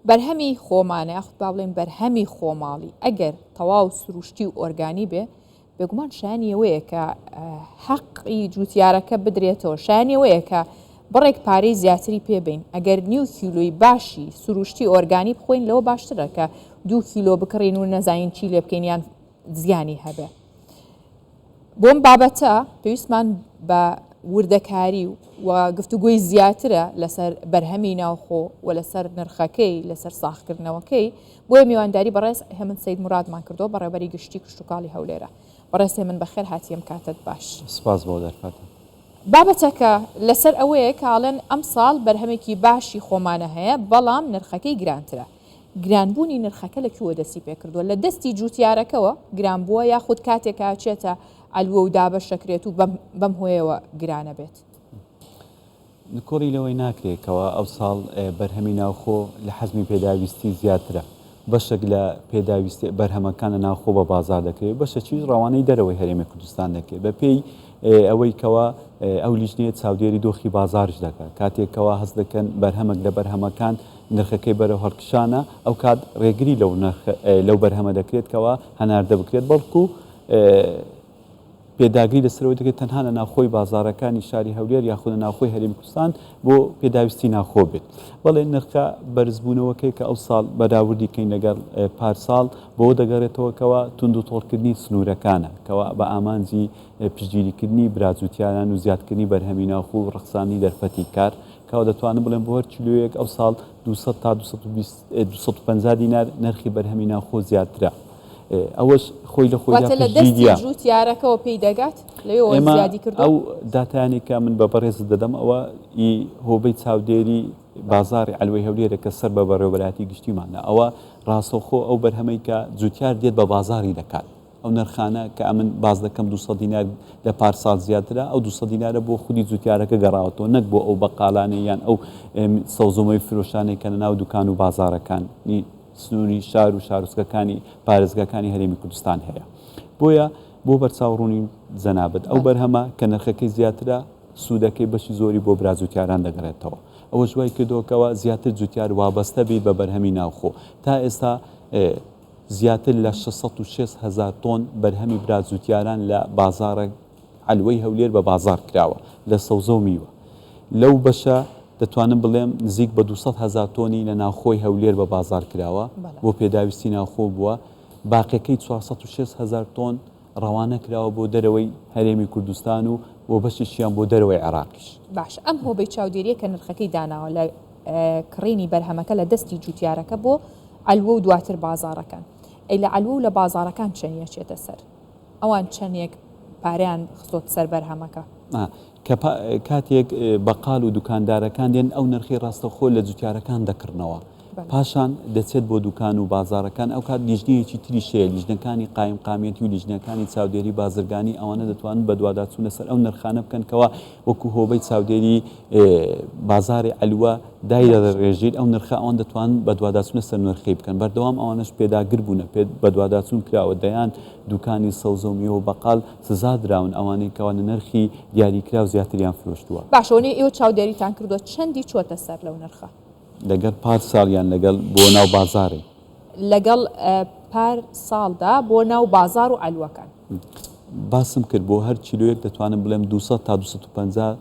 بەرهەمی خۆمانە یاخود با بڵێین بەرهەمی خۆماڵی ئەگەر تەواو سروشتی و ئۆرگانی بێ بێگومان شایانی ئەوەیە کە حەقی جوتیارەکە بدرێتەوە شایانی ئەوەیە کە بڕێک پارەی زیاتری پێ بین ئەگەر نیو کیلۆی باشی سروشتی ئۆرگانی بخۆین لەوە باشترە کە دوو کیلۆ بکڕین و نەزانین چی لێ بکەین یان زیانی هەبێ. بۆم بابەتە پێویستمان بە وردەکاری و گفتوگۆی زیاترە لەسەر بەرهەمی ناوخۆ و لەسەر نرخەکەی لەسەر ساغکردنەوەکەی بۆیە میوانداری بەڕێز هێمن سەید مورادمان کردووە بەڕێوەبەری گشتی کشتوکاڵی هەولێرە بەڕێز هێمن بەخێر هاتی ئەم کاتەت باش. سپاس بۆ دەرفەتە. بابەتەکە لەسەر ئەوەیە کە ئەڵێن ئەمساڵ بەرهەمێکی باشی خۆمانە هەیە بەڵام نرخەکەی گرانترە. گرانبوونی نرخەکە لە کوێوە دەستی پێکردووە؟ لە دەستی جووتیارەکەوە گران بووە یاخود کاتێک کە ئەچێتە عەلوە و دابەش دەکرێت و بەم هۆیەوە گرانە بێت؟ نکۆڵی لەوەی ناکرێت کەوا ئەوساڵ بەرهەمی ناوخۆ لە حەجمی پێداویستی زیاترە، بەشێک لە پێداویستی بەرهەمەکان لە ناوخۆ بە بازاڕ دەکرێت و بەشێکیش ڕەوانەی دەرەوەی هەرێمی کوردستان دەکرێت بەپێی ئەوەی کەوا ئەو لیژنەیە چاودێری دۆخی بازاڕیش دەکات کاتێک کەوا هەست دەکەن بەرهەمێک لە بەرهەمەکان نرخەکەی بەرەو هەڵکشانە ئەوکات ڕێگری لەو نرخ لەو بەرهەمە دەکرێت کەوا هەناردە بکرێت بەڵکو پێداگری لەسەر ئەوەی دەکرێت تەنها لە ناوخۆی بازاڕەکانی شاری هەولێر یاخود لە ناوخۆی هەرێمی کوردستان بۆ پێداویستی ناوخۆ بێت. بەڵێ نرخە بەرزبوونەوەکەی کە ئەوساڵ بەراوردی کەین لەگەڵ پارساڵ بەوە دەگەڕێتەوە کەوا توندوتۆڵکردنی سنوورەکانە کەوا بە ئامانجی پشتگیریکردنی برا جوتیاران و زیادکردنی بەرهەمی ناوخۆ و ڕەخساندنی دەرفەتی کار کەوا دەتوانم بڵێم بۆ هەر کیلۆیەک ئەوساڵ 200 تا 220 250 دینار نرخی بەرهەمی ناوخۆ زیاترە. ئەوەش خۆی لە خۆیدا واتە لە دەستی پشتگیریە. جووتیارەکەوە پێی دەگات؟ لەوێوە ئێمە زیادی کردووە؟ ئەو داتایانەی کە من بە بەڕێزت دەدەم ئەوە ئی هۆبەی چاودێری بازاڕی عەلوەی هەولێرە کە سەر بە بەڕێوەبەرایەتی گشتیمانە ئەوە ڕاستەوخۆ ئەو بەرهەمەی کە جووتیار دێت بە بازاڕی دەکات ئەو نرخانە کە ئەمن باس دەکەم 200 دینار لە پارساڵ زیاترە ئەو 200 دینارە بۆ خودی جووتیارەکە گەڕاوەتەوە نەک بۆ ئەو بەقالانەی یان ئەو سەوزەمەی فرۆشانەی کە لە ناو دوکان و بازاڕەکانی سنووری شار و شارۆچکەکانی پارێزگاکانی هەرێمی کوردستان هەیە. بۆیە بۆ بەرچاوڕوونی جەنابت ئەو بەرهەمە کە نرخەکەی زیاترە سوودەکەی بەشی زۆری بۆ برا جوتیاران دەگەڕێتەوە. ئەوەش وای کردووە کەوا زیاتر جوتیار وابەستە بیت بە بەرهەمی ناوخۆ. تا ئێستا زیاتر لە 606 هەزار تۆن بەرهەمی برا جوتیاران لە بازاڕە عەلوەی هەولێر بە بازاڕ کراوە لە سەوزە و میوە. لەو بەشە دەتوانم بڵێم نزیک بە 200,000 تۆنی لە ناوخۆی هەولێر بە بازاڕ کراوە بۆ پێداویستی ناوخۆ بووە، باقیەکەی 406,000 تۆن ڕەوانە کراوە بۆ دەرەوەی هەرێمی کوردستان و بۆ بەشێکیان بۆ دەرەوەی عێراقیش. باشە ئەم هۆبەی چاودێریە کە نرخەکەی داناوە لە کڕینی بەرهەمەکە لە دەستی جوتیارەکە بۆ عەلوە و دواتر بازاڕەکان ئەی لە عەلوە و لە بازاڕەکان چەنی ئەچێتە سەر؟ ئەوان چەندێک پارەیان خستۆتە سەر بەرهەمەکە؟ کە کاتێک بەقال و دوکاندارەکان دێن ئەو نرخەی ڕاستەوخۆ لە جوتیارەکان دەکڕنەوە پاشان دەچێت بۆ دوکان و بازاڕەکان ئەوکات لیژنەیەکی تریش هەیە لیژنەکانی قایمقامیەتی و لیژنەکانی چاودێری بازرگانی ئەوانە دەتوانن بەدواداچوون لەسەر ئەو نرخانە بکەن کەوا وەکو هۆبەی چاودێری بازاڕی عەلوە دایدەڕێژیت ئەو نرخە ئەوان دەتوانن بەدواداچوون لەسەر نرخەی بکەن بەردەوام ئەوانەش پێداگر بوونە پێ بەدواداچوون کراوە دەیان دوکانی سەوزە و میوە و بەقال سزا دراون ئەوانەی کەوا لە نرخی دیاریکراو زیاتریان فرۆشتووە. باشە وەنیە ئێوە چاودێریتان کردووە چەندی چۆتە سەر لەو نرخە؟ لەگەڵ پار ساڵ یان لەگەڵ بۆ ناو بازاڕی؟ لەگەڵ پار ساڵدا بۆ ناو بازاڕ و عەلوەکان. باسم کرد بۆ هەر کیلۆیەک دەتوانم بڵێم 200 تا 250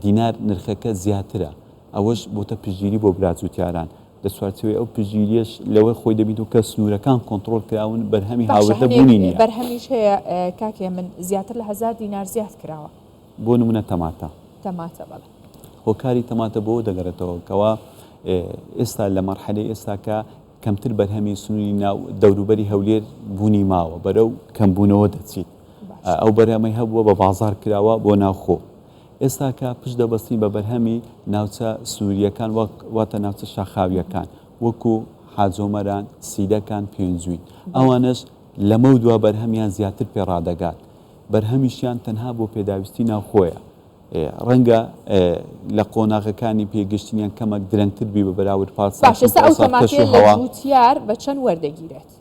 دینار نرخەکە زیاترە، ئەوەش بۆتە پشتگیری بۆ برا جوتیاران، لە چوارچێوەی ئەو پشتگیریەش لەوە خۆی دەبینێتەوە کە سنوورەکان کۆنتڕۆڵ کراون، بەرهەمی باشە هاوردە هەنێک بوونی نییە. بەرهەمیش هەیە کاک هێمن زیاتر لە هەزار دینار زیاد کراوە. بۆ نموونە تەماتە. تەماتە بەڵێ. هۆکاری تەماتە بۆ ئەوە دەگەڕێتەوە کەوا ئێستا لە مەرحەلەی ئێستاکە کەمتر بەرهەمی سنووری ناو دەوروبەری هەولێر بوونی ماوە، بەرەو کەمبوونەوە دەچیت. ئەو بەرهەمەی هەبووە بە بازاڕ کراوە بۆ ناوخۆ. ئێستاکە پشت دەبەستین بە بەرهەمی ناوچە سنوورییەکان وەک واتە ناوچە شاخاوییەکان وەکوو حاجۆمەران، سیدەکان، پێنجوین. ئەوانەش لەمەودوا بەرهەمیان زیاتر پێ ڕادەگات. بەرهەمیشیان تەنها بۆ پێداویستی ناوخۆیە. ڕەنگە لە قۆناغەکانی پێگەشتنیان کەمەک درەنگتر بی بە بەراورد پارساڵ باشە ئێستا چونکە ئەو ئەوساڵ کەش تەماتەیە و لە هەوا جووتیار بە چەند وەردەگیرێت؟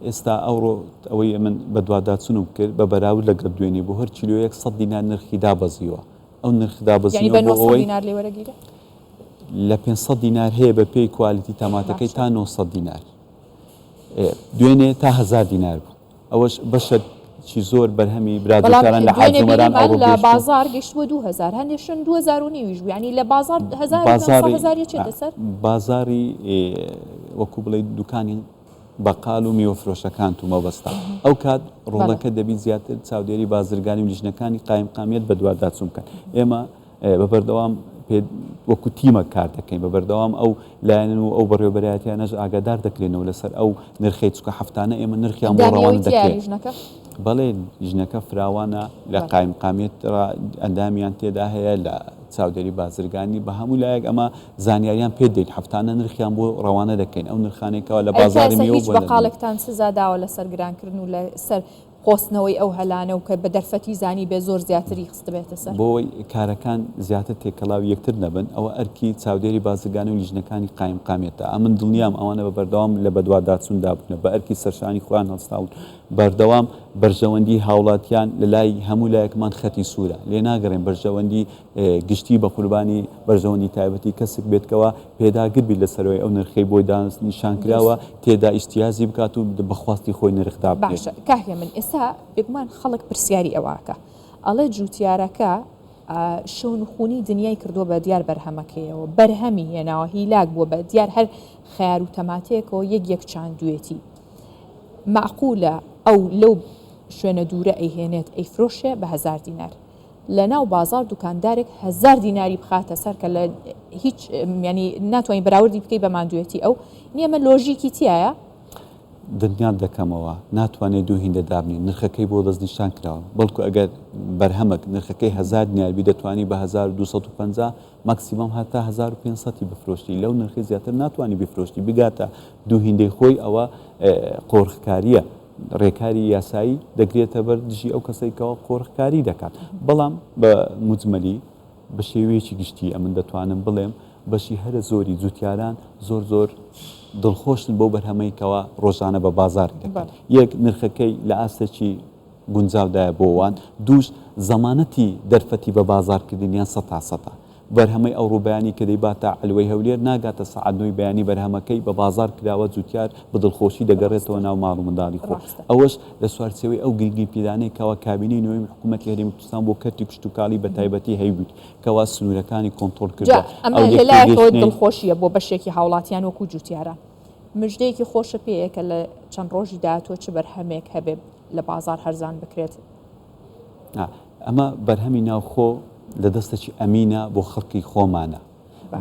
ئێستا ئەوڕۆ ئەوەی من بەدواداچونم کرد بە بەراورد لەگەڵ دوێنێ بۆ هەر کیلۆیەک 100 دینار نرخی دابەزیوە ئەو نرخ یانی دابەزینەوە بە بۆ 900 ئەوەی دینار لێ وەرەگیرێ؟ لە 500 دینار هەیە بە پێی کوالیتی تەماتەکەی تا 900 دینار دوێنێ تا 1000 دینار بوو ئەوەش بەشەکی زۆر بەرهەمی برا جوتیاران لە حاجی ئۆمەران ئەوڕۆ لە بازاڕ گەیشتووە 2000 هەندێک شوێن 2000 و نیویش بوو یانی لە بازاڕ 1500 هەزار یەچێتە سەر بازاڕی وەکو بڵێ دوکانی بەقال و میوە فرۆشەکان تو مەبەستە ئەو کات ڕۆڵەکە دەبی زیاتر چاودێری بازرگانی و لیژنەکانی قایمقامیەت بەدواداچوون بکەن ئێمە بە بەردەوام وەکو تیمە کار دەکەین بە بەردەوام ئەو لایەنن و ئەو بەڕێوەبەرایەتیانەش ئاگادار دەکرێنەوە لەسەر ئەو نرخەی چکە هەفتانە ئێمە نرخیان بۆ ڕەوانە دەکرێت بەڵێ لیژنەکە فراوانە لە قایمقامیەت ئەندامیان تێدا هەیە لە چاودێری بازرگانی بە هەموو لایەک ئەمە زانیاریان پێ دەین هەفتانە نرخیان بۆ ڕەوانە دەکەین ئەو نرخانێکەوە لە بازاڕی میوە هیچ بەقاڵێکتان سزا داوە لەسەر گرانکردن و لەسەر قۆستنەوەی ئەو هەلانە و کە بە دەرفەتی زانی بێ زۆر زیاتری خستبێتە سەر. بۆ ئەوەی کارەکان زیاتر تێکەڵاوی یەکتر نەبن، ئەوە ئەرکی چاودێری بازرگانی و لیژنەکانی قایمقامیەتە. ئەمن دڵنیام ئەوانە بە بەردەوام لە بەدواداچووندا بوونە، بە ئەرکی سەرشانی خۆیان هەڵساون. بەردەوام بەرژەوەندی هاوڵاتیان لە لای هەموو لایەکمان خەتی سوورە. لێناگەڕێین بەرژەوەندی گشتی بە قوربانی بەرژەوەندی تایبەتی کەسک بێت کەوا پێداگر بیت لەسەرەوەی ئەو نرخەی بۆی نیشان کراوە تێدا ئیجتیازی بکات و بە خواستی خۆی نرخ دابنێت. باشە کاک هێمن ئێستا بێگومان خەڵک پرسیاری ئەوە ئەکا ئەڵێ جوتیارەکە شەونخونی دنیای کردووە بە دیار بەرهەمەکەیەوە بەرهەمی هێناوە هیلاک بووە بە دیار هەر خەیار و تەماتەیەکەوە یەک یەک چاندوێتی مەعقولە ئەو لەو شوێنە دوورە ئەیهێنێت ئەیفرۆشێ بە هەزار دینار لە ناو بازاڕ دوکاندارێک هەزار دیناری بخاتە سەر کە لە هیچ یانی ناتوانانی بەراوردی بکەی بە ماندوێتی ئەو نییە ئەمە لۆژیکی تایە؟ دڵنیات دەکەمەوە ناتوانێت دوو هیندە دابنێت نرخەکەی بۆ دەستنیشان کراوە بەڵکو ئەگەر بەرهەمەک نرخەکەی هەزار دینار بی دەتوانی بە 1250 ماکسیمەم هەتا 1500 بفرۆشتی لەو نرخی زیاتر ناتوانانی بفرۆشتی بگاتە دوو هیندەی خۆی ئەوە قۆرخکاریە ڕێکاری یاسایی دەگرێتەبەر دژی ئەو کەسەی کەوا قۆرخکاری دەکات، بەڵام بە موجمەلی بە شێوەیەکی گشتی ئەمن دەتوانم بڵێم بەشی هەرە زۆری جوتیاران زۆر زۆر دڵخۆشن بەو بەرهەمەی کەوا ڕۆژانە بە بازاڕی دەکەن. یەک نرخەکەی لە ئاستێکی گونجاودایە بۆ وان، دووش زەمانەتی دەرفەتی بە بازاڕکردنیان سەتا سەتە. بەرهەمەی ئەوڕۆ بەیانی کە دەیباتە عەلوەی هەولێر ناگاتە سەعات نۆی بەیانی بەرهەمەکەی بە بازاڕ کراوە جوتیار بە دڵخۆشی دەگەڕێتەوە ناو ماڵ و منداڵی خۆ ئەوەش لە چوارچێوەی ئەو گرنگی پیدانەی کەوا کابینەی نۆیەمی حکوومەتی هەرێمی کوردستان بۆ کەرتی کشتوکاڵی بە تایبەتی هەیبووت کەوا سنوورەکانی کۆنتڕۆڵ جا کردووە ئەمە ئەو لە لایەکەوە لێکتێگەیشتنەی. دڵخۆشییە بۆ بەشێکی هاوڵاتیان وەکوو جوتیاران مژدەیەکی خۆشە پێیە کە لە چەند ڕۆژی داهاتووە چ بەرهەمێک هەبێ لە بازاڕ هەرزان بکرێت. ئەمە بەرهەمی ناوخۆ لە دەستەکی ئەمینە بۆ خەڵکی خۆمانە.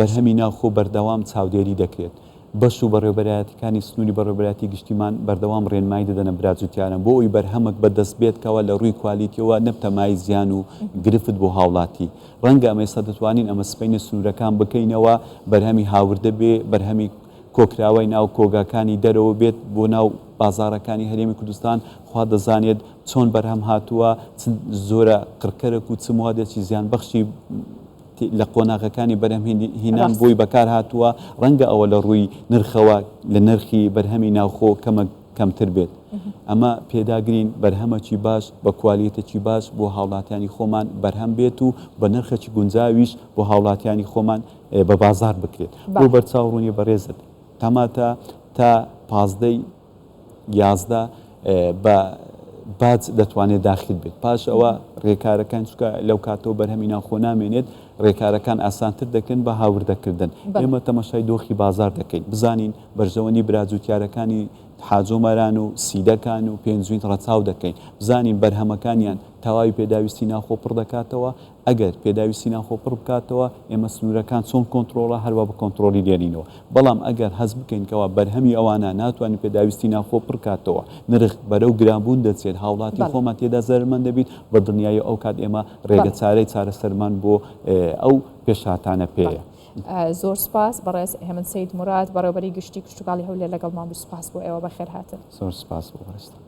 بەرهەمی ناوخۆ بەردەوام چاودێری دەکرێت. بەش و بەڕێوەبەرایەتیەکانی سنووری بەڕێوەبەرایەتی گشتیمان بەردەوام ڕێنمایی دەدەنە برا جوتیاران بۆ ئەوی بەرهەمەک بەدەست بێت کەوا لە ڕووی کوالیتیەوە نەبتە مایەی زیان و گرفت بۆ هاوڵاتی. ڕەنگە ئەمە ئێستا دەتوانین ئەمە سبەینێ سنوورەکان بکەینەوە بەرهەمی هاوردە بێ بەرهەمی کۆکراوەی ناو کۆگاکانی دەرەوە بێت بۆ ناو بازاڕەکانی هەرێمی کوردستان خوا دەزانێت چۆن بەرهەم هاتووە، چ جۆرە قڕکەرێک و چ موادێکی زیانبەخشی لە قۆناغەکانی بەرهەمهینان بۆی بەکار هاتووە، ڕەنگە ئەوە لە ڕووی نرخەوە لە نرخی بەرهەمی ناوخۆ کەمەک کەمتر بێت. ئەمە پێداگرین بەرهەمەکی باش بە کوالیتەکی باش بۆ هاوڵاتیانی خۆمان بەرهەم بێت و بە نرخێکی گونجاویش بۆ هاوڵاتیانی خۆمان بە بازاڕ بکرێت. بۆ بەرچاو ڕوونی بەڕێزت تەماتە تا 15 ی 11 بە باج دەتوانێت داخل بێت پاش ئەوە ڕێکارەکان چونکە لەو کاتەوە بەرهەمی ناوخۆ نامێنێت ڕێکارەکان ئاسانتر دەکەن بە هاوردەکردن ئێمە تەماشای دۆخی بازار دەکەین بزانین بەرژەوەندی برا جوتیارەکانی حاجۆمەران و سیدەکان و پێنجوین ڕەچاو دەکەین بزانین بەرهەمەکانیان تەواوی پێداویستی ناوخۆ پڕ دەکاتەوە ئەگەر پێداویستی ناوخۆ پڕ بکاتەوە، ئێمە سنوورەکان چۆن کۆنتڕۆڵە هەروا بە کۆنتڕۆڵی دێنینەوە. بەڵام ئەگەر هەست بکەین کەوا بەرهەمی ئەوانە ناتوانێت پێداویستی ناوخۆ پڕ کاتەوە، نرخ بەرەو گرانبوون دەچێت، هاوڵاتی خۆمان تێدا زەرەرمەند دەبین، بە دڵنیاییەوە ئەو کات ئێمە ڕێگەچارەی چارەسەرمان بۆ ئەو پێشهاتانە پێیە. زۆر سوپاس بەڕێز هێمن سەید موراد، بەڕێوەبەری گشتی کشتوکاڵی هەولێر لەگەڵمان بوو، سوپاس بۆ ئێوە، بەخێرهاتن. زۆر سوپاس بۆ بەڕێزتان.